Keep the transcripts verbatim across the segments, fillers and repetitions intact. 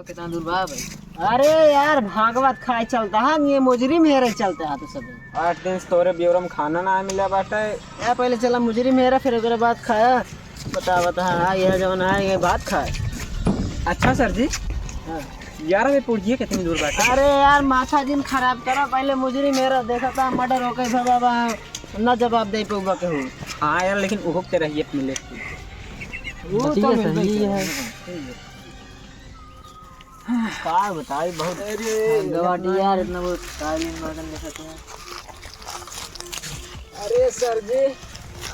कितना दूर बा भाई? अरे यार, भागवत खाए चलता है, ये मुजरिम हेरे चलता है तो सब। आठ दिन से तोरे ब्योरम खाना ना मिला बाटे। या पहले चला मुजरिम हेरा, फिर ओकरे बाद खाया। बता, बता, हाँ, ये जवन है, ये भात खाए। अच्छा सर जी। हाँ। यार, अबे पुड़िये कितनी दूर बाटे? अरे यार, माथा जिन खराब करा, पहले मुजरिम हेरा, देखा था मर्डर हो गई बाबा, ना जवाब दे पउबा केहू। हाँ यार, लेकिन उहो के रहिए मिले। वो तो बतिया मिलबे सही करे। है। हाँ, सही है। का बताई, बहुत अरे, गवाटी इतना यार, इतना बहुत कालीन मर्दन देखत है। अरे सर जी,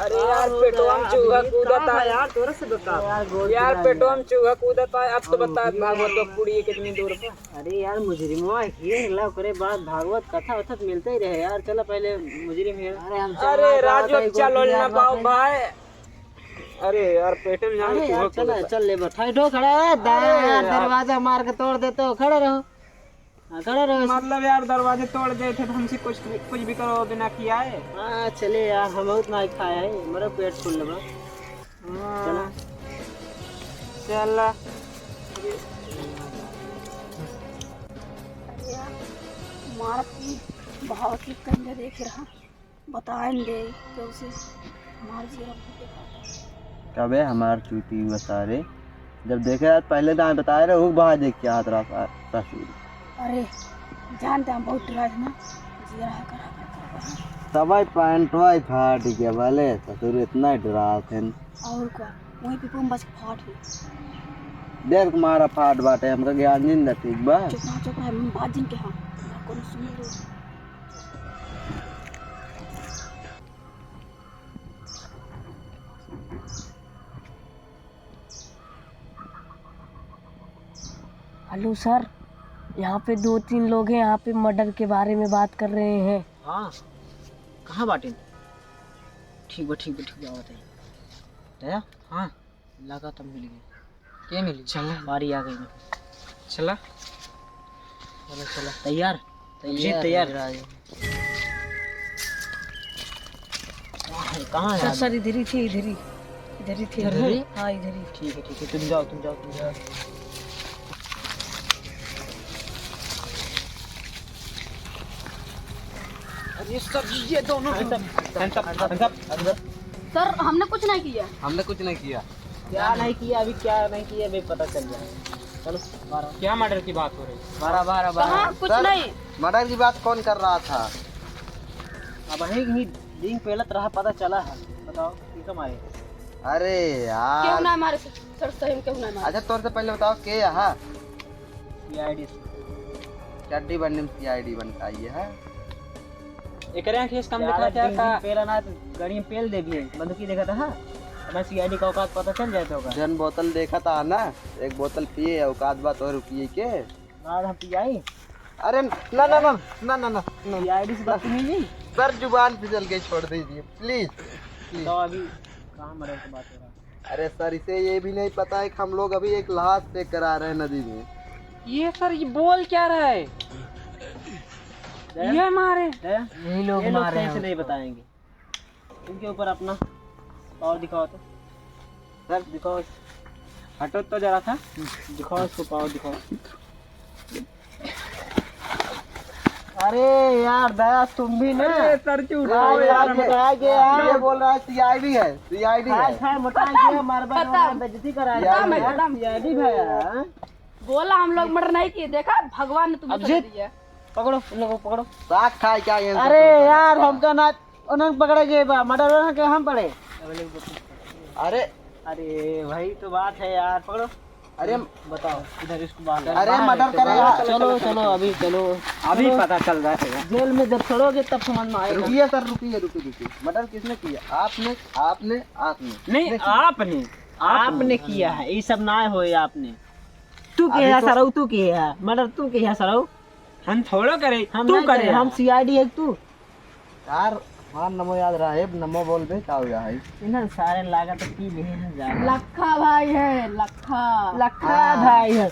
अरे यार, पेटवा में चूहा कूदत है यार, तोरा से बता। यार, गोल यार, पेटवा में चूहा कूदत है, अब तो बता, भागवत तो पुड़िये कितनी दूर बा। अरे यार, मुजरिमवा ये ला, ओकरे बाद भागवत कथा वथा तो मिलते ही रहे यार। चलो पहले मुजरिम है। अरे हम अरे राजू, चलो ना बाबू भाई। अरे यार, पेटे में जाने अरे यार, चल, चल ले, बैठा, ठो खड़ा है, अरे यार। दरवाजा मार के तोड़ देते हो, खड़े रहो। हाँ, खड़े रहो। मतलब यार, दरवाजे तोड़ देते तो हमसे कुछ, कुछ भी करो, बिना किया है। हाँ, चले यार, हम बहुत ना खाए हैं, मेरा पेट फूल लगा। हाँ। चला। चला। अरे यार, मारत की भाव की कंधे देख रहा। बताएन दे, तो उसे हमार जीवन को देखा। कबे हमार चूती हुआ सारे, जब देखे यार पहले दाएं बताए रहे, वो बाहर देख के हाथ रहा सा-, ससुर। अरे, जानते हम बहुत डराए थे ना, जीरा है करा, करा, करा, करा। तबाई पैंटवा ही फाट गया, भले ससुर इतना ही डरात हैं। और का, वहीं पे बच के फाट हुई। देख मारा फाट बाटे, हमका ज्ञान जिन दा, ठीक बा? चुप रहा, चुप रहा, हम बात जिन के हाँ, ना कोनो सुने लो। हेलो सर, यहाँ पे दो तीन लोग हैं, यहाँ पे मर्डर के बारे में बात कर रहे हैं। हाँ, कहाँ बाटे? ठीक बा, ठीक बा, ठीक बा, आवत है। दया? हाँ। लगा तो मिल गई। के मिली? चला। बारी आ गई। चला। चला, चला। तैयार? जी, तैयार, तैयार। तैयार। कहाँ है, कहाँ है सर, आदमी? सर, इधर ही थे, इधर ही। इधर ही थे। इधर ही? हाँ, इधर ही। ठीक है, ठीक है, तुम जाओ, तुम जाओ, तुम जाओ। अरे सर, ये दोनों hands up, hands up, hands up, hands up। सर, हमने कुछ नहीं किया। हमने कुछ नहीं किया। क्या नहीं किया, अभी क्या नहीं किया, अभी पता चल जाएगा। चलो, बारह। क्या मर्डर की बात हो रही है? बारह, बारह, बारह। कहाँ? कुछ सर, नहीं। मर्डर की बात कौन कर रहा था? अब वही, वही दिन पेलत रहा, पता चला है। बताओ, किसको मारे? अरे यार। क्यों ना मारे सर? सर, सही में क्यों ना मारे? अच्छा, तोर से पहले बताओ, के यहाँ? C I D। चड्डी बन्नी में C I D बनता ये है। एकरे आँख इस काम ज्यादा देखा क्या दिन का? दिन पेला ना तो गड़ी में पेल दे भी है। बंदूकी देखा था, हाँ? हमें C I D का औकात पता चल जाए तो होगा। जन बोतल देखा था ना, एक बोतल पिए, औकात बात और पिए के। बाद हम पियाई? अरे ना, ना, ना। C I D से बदतमीजी? सर, जुबान फिसल गई, छोड़ दीजिए, please, please। तो अभी कहाँ मरे की बात हो रहा है? अरे सर, इसे ये भी नहीं पता है कि हम लोग अभी एक लाश check करा रहे हैं नदी में। ये सर, ये बोल क्या रहा है? दया? ये मारे। दया? यही लोग ये लोग मारे सही हैं से नहीं उसको। बताएंगे। इनके ऊपर अपना power दिखाओ तो। सर, दिखाओ। हटो तो जरा सा। दिखाओ इसको, power दिखाओ। अरे यार, दया तुम भी ना। अरे सर जी, उठाओ यार, यार, हमें। मोटा गया। ये बोल रहा है C I D है, C I D है। खाए, खाए, मोटा गया, मार, मार, खत्म। मार, बेइज्जती करा रहा है। खत्म, खत्म। C I D भाई, हाँ? बोला हम लोग मर्डर नहीं किए, देखा, भगवान ने तुम्हें अभिजीत, सजा दिया। पकड़ो, उन लोगों को पकड़ो। साग खाए क्या ये? अरे यार, हमका ना, उन्हें पकड़े गए बा, मर्डर उन्हें के हम पड़े। अरे, अरे, वही तो बात है यार, पकड़ो। अरे, बताओ, इधर इसको बांध। अरे, मर्डर करे यार। चलो, चलो, अभी चलो। अभी चलो। पता चल रहा है। जेल में जब सड़ोगे तब समझ में आएगा। रुकिए सर, रुकिए, रुकिए, रुकिए। मर्डर किसने किया? आपने, आपने, आपने। नहीं, देखिए। आपने, आपने आपने। किया है, ये सब ना होए आपने। तू के अभी है तो सरऊ, तू के है? मर्डर तू के है सरऊ? हम थोड़ो करे, हम तू नहीं करे, करे। हम C I D है तू। यार, हमार नमो याद रहा है, नमो बोल बे, का हो गया है? इन्हन सारे लागत पी लिए हैं ज्यादा। लखा भाई है, लखा। लखा हाँ। भाई है।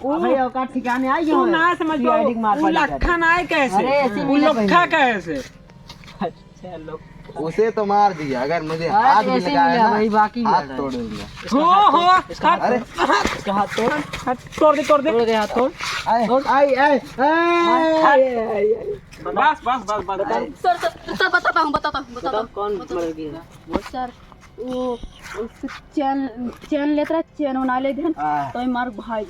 अबे औकात ठिकाने आई तू है। ना समझ C I D पाओ, के मार वो पड़ी लखा जाती। ना है कैसे? अरे, ऐसी वो मिले लखा भाई। कैसे? उसे तो मार दिया, अगर मुझे हाथ भी लगाया ना, बाकी भी हाथ तोड़ दूंगा। हो, हो, इसका हाथ तोड़। अरे। इसका हाथ तोड़। तोड़ दे, तोड़ दे। तोड़ दे, हाथ तोड़। आए, आए, आए, आए। बस, बस, बस, बस। सर, सर, सर, बताता हूँ, बताता हूँ, बताता हूँ। कौन मर गया? वो सर, वो, वो चैन, चैन लेत रहा, चैन उना ले देन, हाँ। तो मार भाई।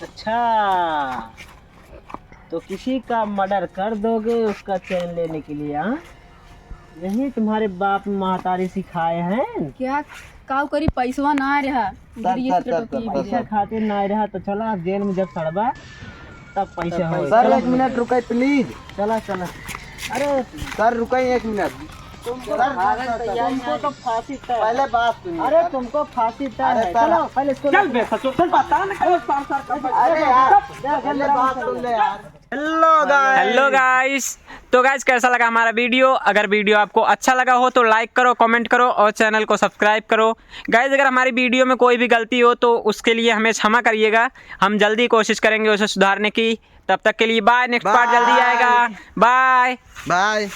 अच्छा, तो किसी का मर्डर कर दोगे उसका चैन लेने के लिए, हाँ? यही तुम्हारे बाप महतारी सिखाए हैं। क्या काव करी, पैसवा ना रहा। सर, सर, सर, सर, पैसा खातिर ना रहा तो चला जेल में जब सड़बा तब पैसा हो। सर, एक मिनट रुकाई, प्लीज। चला, चला। अरे सर, रुकाई एक मिनट। तुमको तो फांसी तय। पहले बात सुनिए। अरे तुमको फांसी तय है। चलो पहले इसको चल बे ससुर, चल बता ना, कल सार सार का। अरे यार, पहले बात सुन ले यार। हेलो गाइस, हेलो गाइस। तो गाइस, कैसा लगा हमारा वीडियो? अगर वीडियो आपको अच्छा लगा हो तो लाइक करो, कमेंट करो और चैनल को सब्सक्राइब करो। गाइस, अगर हमारी वीडियो में कोई भी गलती हो तो उसके लिए हमें क्षमा करिएगा, हम जल्दी कोशिश करेंगे उसे सुधारने की। तब तक के लिए बाय, नेक्स्ट पार्ट जल्दी आएगा। बाय। बाय।